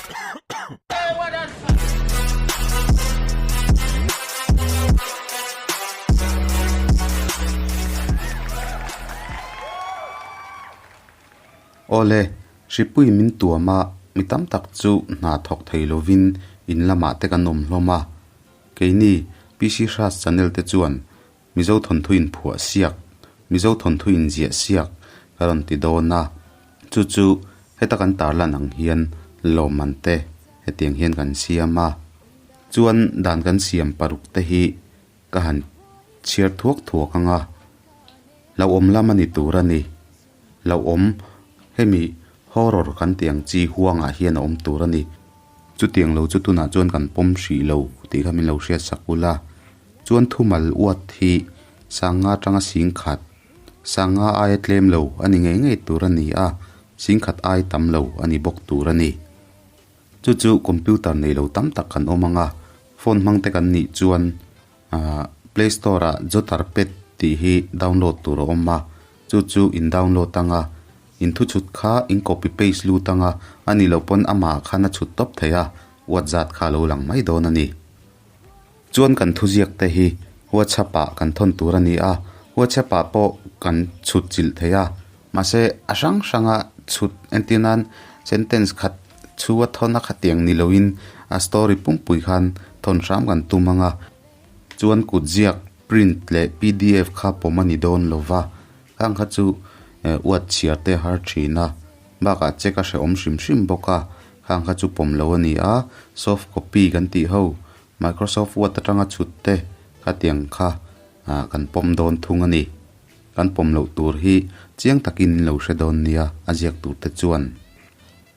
Awle, hripui min tuam a, mi tam tak chu hna thawk thei lovin in lamah te kan awm hlawm a. Keini PC Hras channel te chuan Mizo thawnthu inphuah siak, Mizo thawnthu inziah siak ka rawn ti dawn a, chu chu heta kan tarlan ang hian lawmman te hetiang hian kan siam a, chuan dan kan siam paruk te hi ka han chhiar thuak thuak ang a, hlauhawm lam a ni tur a ni, hlauhawm hemi horror kan tih ang chi huangah hian a awm tur a ni. Chutiang lo chu tunah chuan kan pawm hrih lo tih kha min lo hriat sak ula. Chuan thumal uat hi sanga atanga singkhat, sanga aia tlem lo a ni ngei ngei tur a ni a, singkhat ai tam lo a ni bawk tur a ni. Chu chu computer nei lo tam tak kan awm ang a, phone hmang te kan nih chuan Play Store ah Jotter Pad tih hi download tur a awm a, chu chu in download ang a, in thu chhut kha in copy paste lut ang a, a nih loh pawn amah khan a chhut tawp thei a, uat zat kha a lo lang mai dawn a ni. Chuan kan thuziak te hi WhatsApp ah kan thawn tur a ni a, WhatsApp ah pawh kan chhut chilh thei a, mahse a hrang hranga chhut entir nan sentence khat chhu a thawn a khatiang ni loin a story pumpui khan thawn hram kan tum ang a, chuan kut ziak print leh pdf kha pawm a ni dawn lo va, khang kha chu uat chhiar te a har thin a, bakah check a hrehawm hrim hrim bawk a, khang kha chu pawm lo a ni a, soft copy kan tih ho Microsoft Word atanga chhut te khatiang kha kan pawm dawn thung a ni. Kan pawm loh tur hi chiang takin in lo hre dawn nia a ziak tur te chuan.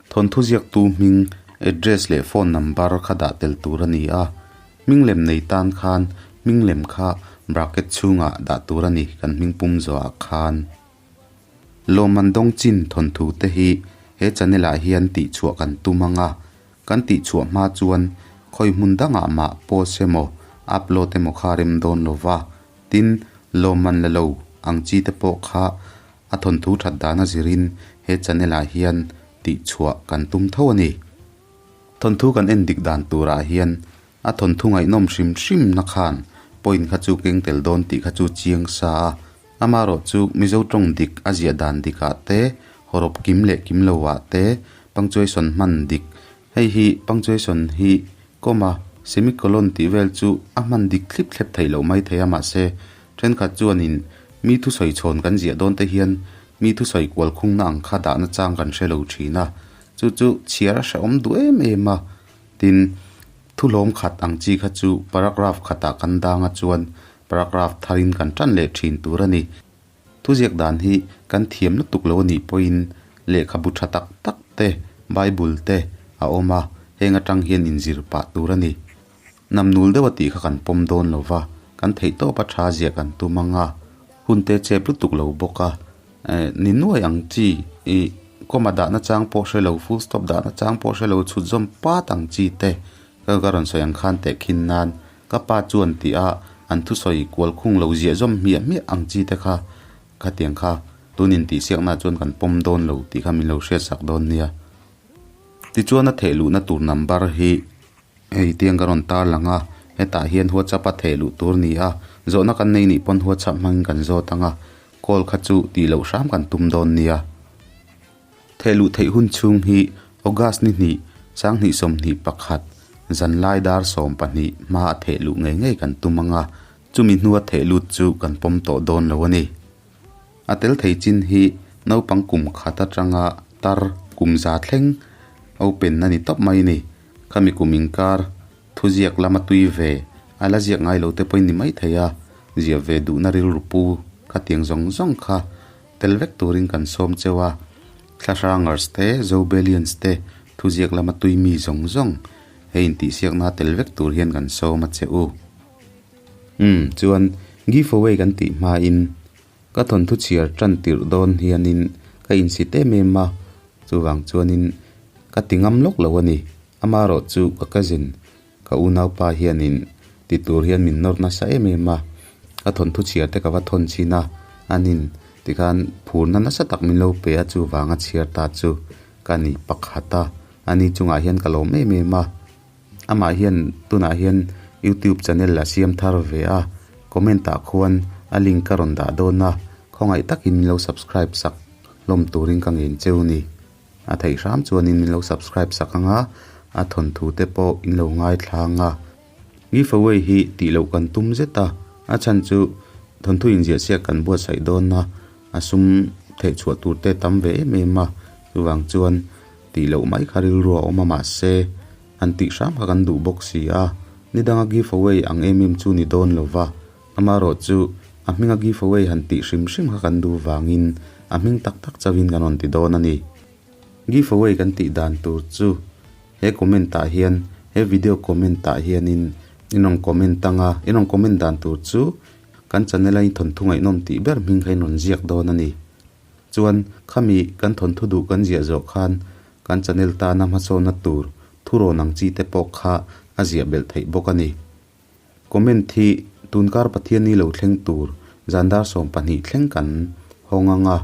Thawnthu ziaktu hming, address leh phone number kha dah tel tur a ni a. Hming lem nei tan khan hming lem kha bracket chhungah dah tur a ni kan hming pum zawhah khan. Lawmman dawng chin thawnthu te hi he channel ah hian tihchhuah kan tum ang a, kan tihchhuah hma chuan khawi hmun dangah mah post emaw upload emaw kha rem dawn lo va, tin lawmman la lo ang chi te pawh kha a thawnthu that dan a zirin he channel ah hian tihchhuah kan tum tho a ni. Thawnthu kan en dik dan turah hian A thawnthu ngaihnawm hrim hrim na khan point kha chu keng tel dawn tih kha chu chiang sa a, amaherawh chu Mizo tawng dik a ziah dan dik ah te, hawrawp kim leh kim lo ah te, punctuation hman dik, hei hi punctuation hi comma, semicolon tih vel chu a hman dik thlip thlep theih loh mai thei a mahse thenkhat chuanin mi thusawi chhawn kan ziah dawn te hian mi thusawi kual khungna ang kha dahna chang kan hre lo thin a, chu chu chhiar a hrehawm duh em em a. Tin, thulawm khat ang chi kha chu paragraph khatah kan dang a chuan paragraph tharin kan tan leh thin tur a ni. Thuziak dan hi kan thiam lutuk lo a nih pawhin lehkhabu tha tak tak te, Bible te a awm a, heng atang hian inzir pah tur a ni. Namnul deuh a tih kha kan pawm dawn lo va, kan theihtawp a tha ziah kan tum ang a, hun te chep lutuk lo bawk a. Ni nuai ang chi ih comma dahna chang pawh hre lo full stop dahna chang pawh hre lo chhut zawm pat ang chi te ka ka rawn sawi ang khan teh khin nan ka pa chuan tih a an thusawi kual khung lo ziah zawm hmiah hmiah ang chi te kha khatiang kha tun intihsiakna chuan kan pawm dawn lo tih kha min lo hriat sak dawn nia. Tichuan a theh luhna tur number hi Hei tiang ka rawn tar lang a, hetah hian WhatsApp a theh luh tur ni a, zawhna kan nei nih pawn WhatsApp hmangin kan zawt ang a, call kha chu tih loh hram kan tum dawn nia. Theh luh theih hun chhung hi August ni hnih, sanghnih 21, zanlai dar 12 hma a theh luh ngei ngei kan tum ang a, chumi hnua theh lut chu kan pawm tawh dawn lo a ni. A tel thei chin hi naupang kum khat atanga tar kum za thleng open a ni tawp mai a ni. Khami kum inkar thuziak lama tui ve a la ziak ngai lo te pawhin ni mai thei a, ziah ve duhna rilru pu khatiang zawng zawng kha tel vek turin kan sawm cheu a. Thlahrangers te, Zobelians te thuziak lama tui mi zawng zawng he intihsiakna tel vek tur hian kan sawm a che u. Umm chuan give away kan tih hmain ka thawnthu chhiar tan tirh dawn hianin ka insit em em a, chuvang chuanin ka ti ngam lawk lo a ni. Amaherawh chu ka cousin, ka unaupa hianin ti tur hian min nawr nasa em em a, ka thawnthu chhiar te ka va thawn chhin a, anin tikhan phurna nasa tak min lo pe a chuvanga chhiar ta chu ka ni pakhat a. Ani chungah hian ka lawm em em a. Amah hian tunah hian youtube channel a siam thar ve a, comment ah khuan a link ka rawn dah dawn a, khawngaih takin min lo subscribe sak hlawm turin ka ngen cheu ni. A theih hram chuanin min lo subscribe sak ang a, a thawnthu te pawh in lo ngaithla ang a. Giveaway hi tih loh kan tum zet a, a chhan chu thawnthu inziah siak kan buatsaih dawn a, a sum theih chhuah tur te tam ve em em a, chuvang chuan tih loh mai kha rilru a awm a mahse han tih hram kha kan duh bawk si a, ni danga giveaway ang em em chu ni dawn lo va, amaherawh chu a hminga giveaway han tih hrim hrim kha kan duh vangin a hming tak tak chauhin kan rawn ti dawn a ni. Giveaway kan tih dan tur chu he comment ah hian he video comment ah hianin in rawn comment ang a, in rawn comment dan tur chu kan channel a in thawnthu ngaihnawm tih ber hming kha in rawn ziak dawn a ni. Chuan khami kan thawnthu duh kan ziah zawh khan kan channel tana hmasawnna tur thurawn ang chi te pawh kha a ziah belh theih bawk a ni. Comment hi tunkar Pathianni lo thleng tur zan dar 12 thleng kan hawng ang a.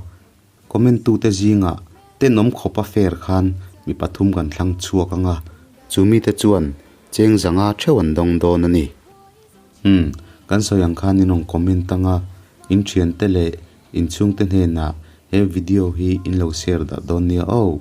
Comment tute zingah tenawm khawpa fair khan mi pathum kan thlang chhuak ang a. Chu mite chuan cheng zanga theuh an dawng dawn a ni. Umm, kan sawi ang khan in rawn comment ang a, in thiante leh in chhungte hnenah he video hi in lo share dah dawn nia aw.